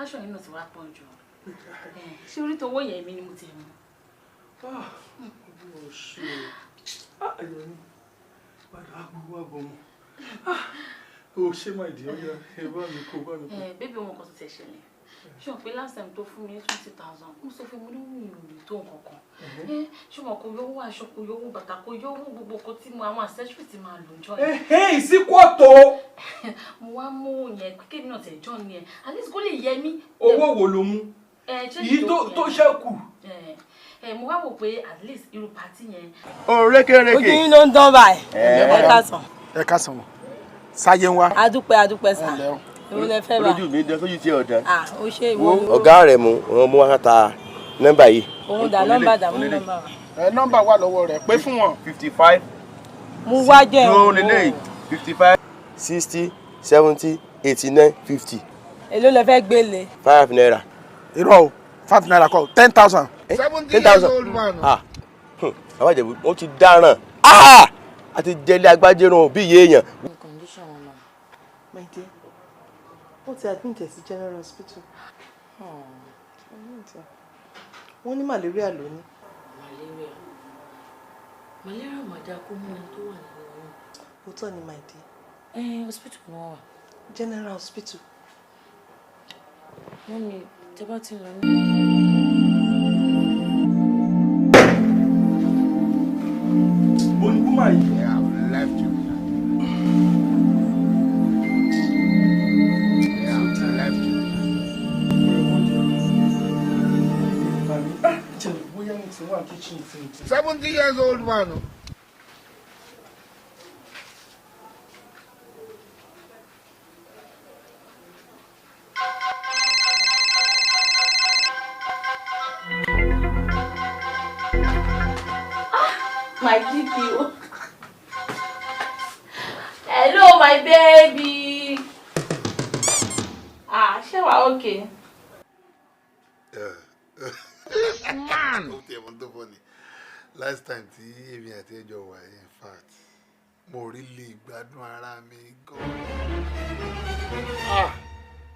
Question yìí náà ti wá pọ̀ jù. Ṣé orí tó owó yẹn mi ni mo ti mú? Olúwa ṣe o. Ayọ̀ mi, padà gbogbo wa bọ̀ mọ́. O ṣé máa dì ọ́ yá, ẹ bá mi kó bá mi kó. Baby wọn kan tó ti ṣẹlẹ̀. Ṣé o pé last time tó fún mi ní 20,000, mo sọ fún mi ní mi ò lè tó nǹkan kan. Ṣé o kò yọwọ́ aṣọ, kò yọwọ́ bàtà, kò yọwọ́ gbogbo nǹkan tí mo àwọn accessories ti máa lò jọ yẹn. Ìsìnkú ọ̀tọ̀. Mo wá mú yẹn kékeré náà tẹ̀ jọ ni ẹ̀, at least kó lè yẹ mí. Owó wo ló mú? Èyí tó ṣẹ́kù. Mo wá wò pé at least irú party yẹn. O rékèrèké. Ojú yín ló ń dán báyìí. Ẹ káàsán. Ẹ káàsán. Sáyé ń wá. Adúpẹ́ adúpẹ́ sà. Èwo lẹ fẹ́ bá? Olójú mi dán sójú tí ọ̀dán. Ó ṣe ìwọ. Ọ̀gá rẹ̀ mú òun mú wá ta nọ́mbà yìí. Òun dà nọ́mbà dà mú nọ́mbà wa. Ẹ nọ́mbà wà lọ́wọ́ rẹ̀ pé fún wọn. 55. Mú wá jẹ́ òun. Ló 55 60 70 89 50. Èló lẹ fẹ́ gbé lé? 5 naira. Irọ́ o, 5 naira kọ́, 10,000. 10,000. Bàbá Ìjẹ̀bú ó ti dáràn. A ti jẹ́lé agbájẹ́rùn bí iye èèyàn. My dear, wọ́n ti admit ẹ̀ sí general hospital. Wọ́n ní malaria ló ní. Malaria? Malaria mà dáa kó mú ẹni tó wà nínú oyún. Òótọ́ ni my dear. Hospital ni wọ́n wà. General hospital. Mọ́mí, tẹ́ bá ti lọ ní. Mo ní kúmà yìí. Yeah, I've left you. Kitchen. 70 years old man. My DPO. Hello, my baby. Ṣé wà okay? This man. Last time tí èmi àti ẹjọ́ wà, in fact, mo really gbádùn ara mi gan.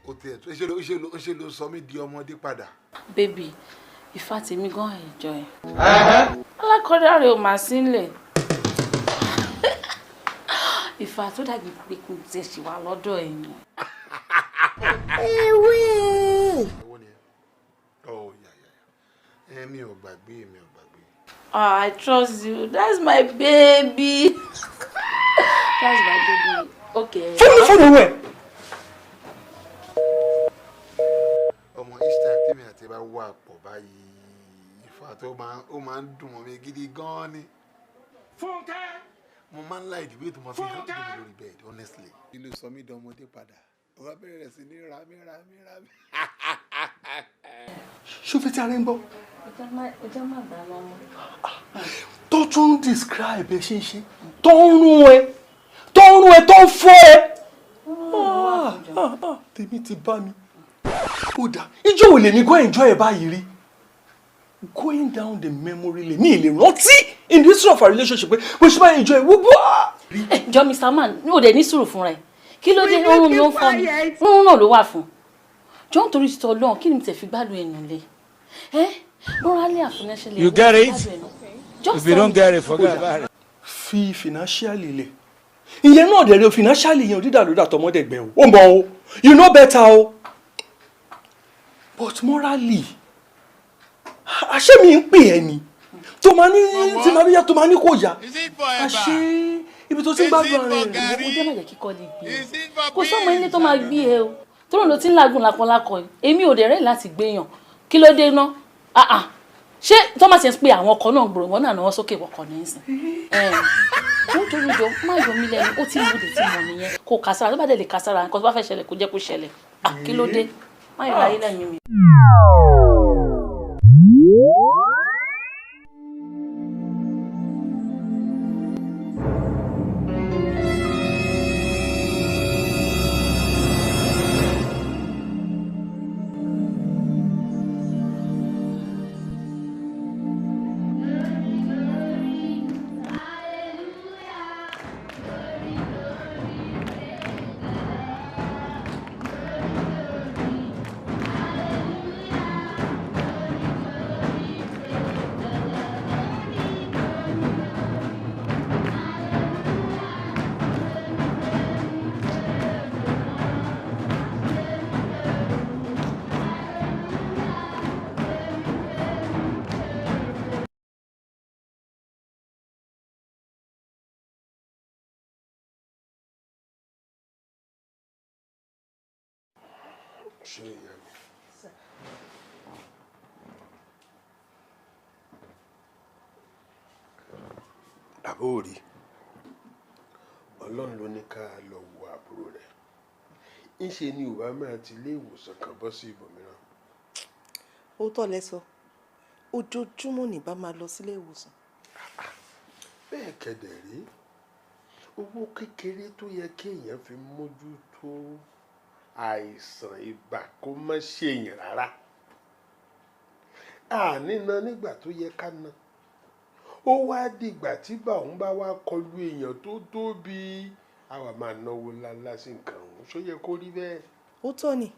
Ó tiẹ̀ tó ṣe ló sọ mí di ọmọdé padà. Baby, ìfà tèmi gan enjoy. Alákọ̀ọ́dá rẹ̀ ò máa sí nílẹ̀. Ìfà tó dàbí pé kò tiẹ̀ ṣì wà lọ́dọ̀ ẹ̀yìn. Ewé. Owó ni ẹ. Oh, yeah, yeah. Mi ò gbàgbé, mi ò gbàgbé. I trust you. That's my baby. That's my baby. Okay. Fún mi wẹ̀. Ọmọ each time tí mi àti ẹ bá wà pọ̀ báyìí, ìfà tó máa ń dùn mọ́ mi gidi gan-an ni. Fúnkẹ́. Mo máa ń láì ìdìbò tó máa fi hàn tó mi lórí bed, honestly. Ìlú sọ mí dọmọdé padà. Ó bá bẹ̀rẹ̀ sí ní ra mí ra mí ra mí. Ṣó fẹ́ tí ara ń gbọ́? Ọjọ́ máa gbà lọ́mọ. Tó tún describe ẹ ṣe ń ṣe, tó ń rún ẹ, tó ń rún ẹ, tó ń fọ́ ẹ. Tèmi ti bá mi. Ó dà, ijó ò lè mi go enjoy ẹ báyìí rí. Going down the memory lane, mi ì lè rántí in the history of our relationship pé bó ṣe máa enjoy gbogbo. Jọ Mr. Man, mi ò dẹ̀ ní sùúrù fúnra ẹ̀. Kí ló dé oorun mi ó ń fọ́ mi? Oorun náà ló wà fún. Jọ nítorí títọ́ Ọlọ́run, kí ni mo tẹ̀ fi gbádùn ẹnu lé? Morally and financially. You get it? If you don't get it, forget about it. Fi financially lẹ̀. Ìyẹn náà dẹ̀ rẹ̀ o financially yẹn ò dídà lódà tọmọdẹ̀gbẹ̀ o. Ó mọ̀ o. You know better o. But morally, àṣé mi ń pè ẹ́ ni. Tó máa ní tí máa ní yá tó máa ní kò yá. Àṣé ibi tó ti ń gbádùn ara rẹ̀. Ó jẹ́ màjẹ̀ kíkọ́ lè gbé e. Kò sọ́mọ ilé tó máa gbé e o. Tóró ló ti ń làágùn lákọlákọ yìí. Èmi ò dẹ̀ rẹ́ láti gbéyàn. Kí ló dé ná? Ṣé Thomas ń pe àwọn ọkọ náà gbòòrò wọn náà náwó sókè wọkọ ní ìsìn. Nítorí jọ má yọ mí lẹ́nu, ó ti mú òde tí mo nìyẹn. Kò kà sára, tó bá dẹ̀ lè kà sára, nǹkan tó bá fẹ́ ṣẹlẹ̀ kó jẹ́ kó ṣẹlẹ̀. Kí ló dé? Má yọ láyé lẹ́nu mi. Ṣé ìyá mi. Àbó rí, Ọlọ́run ló ní ká lọ wo àbúrò rẹ̀. Ńṣe ni ò bá máa ti ilé ìwòsàn kan bọ́ sí ibòmíràn. Ó tọ́ lẹ sọ, ojoojúmọ́ ní bá máa lọ sílé ìwòsàn. Bẹ́ẹ̀ kẹ̀dẹ̀ rí, owó kékeré tó yẹ kéèyàn fi mójútó àìsàn ibà kó má ṣèyàn rárá, àní ná nígbà tó yẹ ká ná. Ó wá dìgbà tí bàún bá wá kọlu èèyàn tó tóbi, àwa máa náwó ńláńlá sí nǹkan ọ̀hún. Ṣó yẹ kó rí bẹ́ẹ̀? Ó tọ́ ni,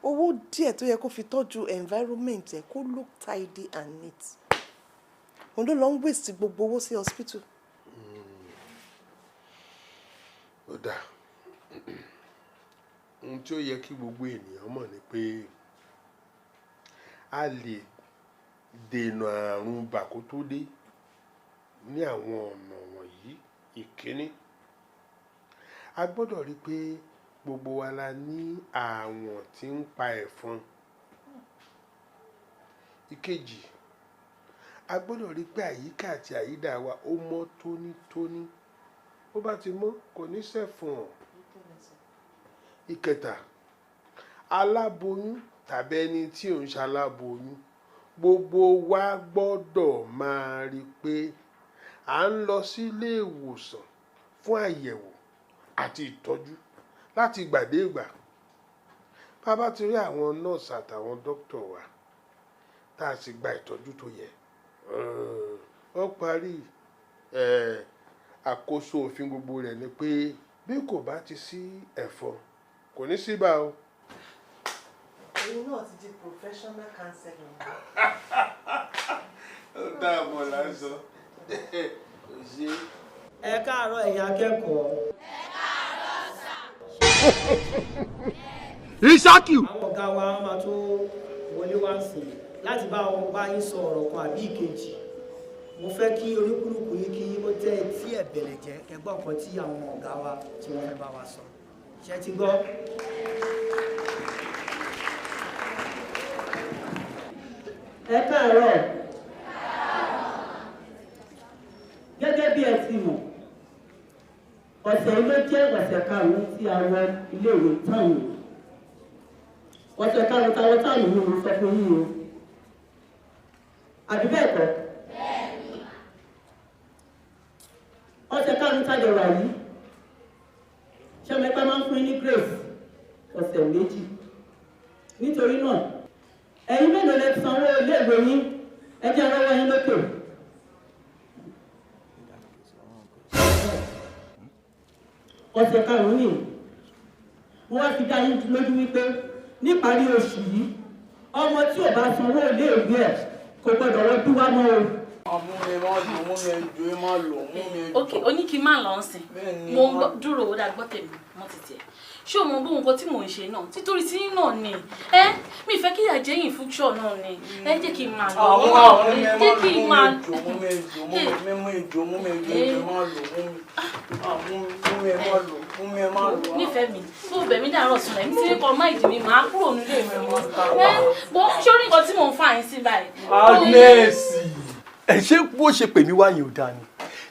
owó díẹ̀ tó yẹ kó fi tọ́jú environment ẹ̀, kó look tidy and neat, òun ló lọ ń waste gbogbo owó sí hospital. Ó dáa, ohun tí ó yẹ kí gbogbo ènìyàn mọ̀ ni pé a lè dènà àrùn ibà kó tó dé ní àwọn ọ̀nà wọ̀nyí. Ìkíní, a gbọ́dọ̀ rí i pé gbogbo wa la ní àwọn tí ń pa ẹ̀fọn. Ìkejì, a gbọ́dọ̀ rí i pé àyíká àti àyídà wa ó mọ́ tónítóní. Bó bá ti mọ́, kò ní ṣẹ̀fọ̀n. Ìkẹta, aláboyún tàbí ẹni tí ò ń ṣaláboyún, gbogbo wa gbọ́dọ̀ máa rí i pé à ń lọ sílé ìwòsàn fún àyẹ̀wò àti ìtọ́jú láti ìgbà dé ìgbà. Bá a bá ti rí àwọn nọ́ọ̀sì àtàwọn dókítà wa tá a sì gba ìtọ́jú tó yẹ, ó parí. Àkóso òfin gbogbo rẹ̀ ni pé bí kò bá ti sí ẹ̀fọn, kò ní sí ibà o. Ẹ̀yin náà ti di professional counselor. Ó dáa mọ̀ là ń sọ. Ṣé. Ẹ káàárọ̀, ẹ̀yin akẹ́kọ̀ọ́. Isaki. Àwọn ọ̀gá wa máa tó wọlé wá sí láti bá wọn bá yín sọ ọ̀rọ̀ kan àbí ìkejì. Mo fẹ́ kí olúkúlùkù yín kí ó tẹ́ etí ẹ̀ bẹ̀lẹ̀ jẹ́ kẹgbọ́n kan tí àwọn ọ̀gá wa tí wọ́n fẹ́ bá wa sọ. Ṣé ti gbọ́? Ẹ káàárọ̀. Gẹ́gẹ́ bí ẹ ti mọ̀, ọ̀sẹ̀ yìí ló jẹ́ ọ̀sẹ̀ karùn-ún tí a wọ iléèwé táwọn. Ọ̀sẹ̀ karùn-ún táwọn táwọn ni mo sọ fún yín o. Àbí bẹ́ẹ̀ kọ́? Ọ̀sẹ̀ karùn-ún tá a lè wà yìí, ṣé ọmọ ẹgbẹ́ máa ń fún yín ní grace ọ̀sẹ̀ 2. Nítorí náà, ẹ̀yin mélòó lẹ sanwó iléèwé yín? Ẹ jẹ́ arọ́wọ́ yín lókè. Ọ̀sẹ̀ karùn-ún nìyí, mo wá fi dá yín lójú wípé níparí oṣù yìí, ọmọ tí ò bá sanwó iléèwé ẹ̀ kò gbọdọ̀ wọ́n bí wá mọ́ o. Mú mi má lò, mú mi ẹjọ́ ẹ má lò, mú mi ẹjọ́. Ok, ó ní kí n má lọ sìn. Mo ń gbọ́, dúró, ó dá gbọ́ tèmi mọ́ títí ẹ̀. Ṣé o mọ bó nǹkan tí mò ń ṣe náà? Títorí tí náà ni. Ẹ mi fẹ́ kí ìyà jẹ́ yín future náà ni. Ẹ jẹ́ kí n máa lọ. Àwọn mi ẹ má Jẹ́ lò, kí n máa mú mi ẹjọ́, mú mi ẹjọ́, mú mi ẹjọ́, ẹ má lò, mú mi ẹ má lò, mú mi ẹ má lò. Nífẹ̀ẹ́ mi, tó bẹ̀ mí dàárọ̀ sùn rẹ̀, mi ti ní kọ máìdì mi, màá kúrò nílé mi mọ́. Ẹ bó ṣé ó ní nǹkan tí mò ń fà yín sí báyìí? Agnes, ẹ ṣé, bó ṣe pè mí wáyé ò dáa ni.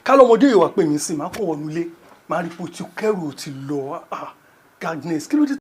Ká lọ́mọdé yìí wá pè mí sí, màá kàn wọnú ilé, màá rí pé o ti kẹ́rù, o ti lọ. Ah, Agnes, kí ló dé?